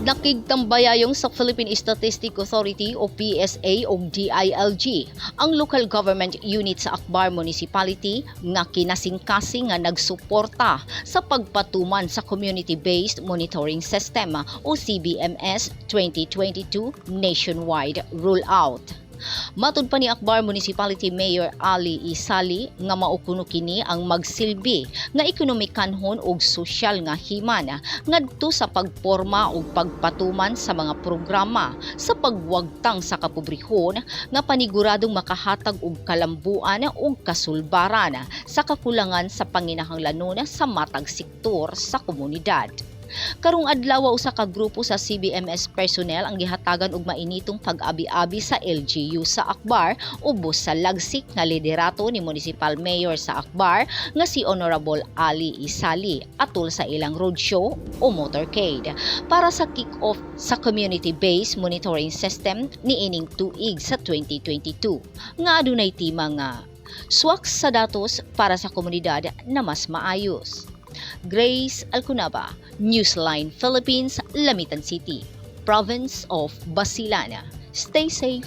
Nakigtambayayong sa Philippine Statistic Authority o PSA o DILG ang local government unit sa Akbar Municipality nga kinasingkasing nga nagsuporta sa pagpatuman sa Community-Based Monitoring System o CBMS 2022 nationwide rollout. Matud pa ni Akbar Municipality Mayor Ali Isali nga mao kuno kini ang magsilbi nga ekonomikanhon ug sosyal nga himan ngadto sa pagporma ug pagpatuman sa mga programa sa pagwagtang sa kapobrehon nga paniguradong makahatag og kalambuan ug kasulbaran sa kakulangan sa panginahanglanon sa matag sektor sa komunidad. Karong adlaw, usa ka grupo sa CBMS personnel ang gihatagan og mainitong pag-abi-abi sa LGU sa Akbar ubos sa lagsik nga liderato ni Municipal Mayor sa Akbar nga si Honorable Ali Isali atol sa ilang roadshow o motorcade para sa kick-off sa Community-Based Monitoring System niining tuig sa 2022 nga adunay tema nga "Swak sa datos para sa komunidad na mas maayos." Grace Alcunaba, Newsline Philippines, Lamitan City, Province of Basilan. Stay safe.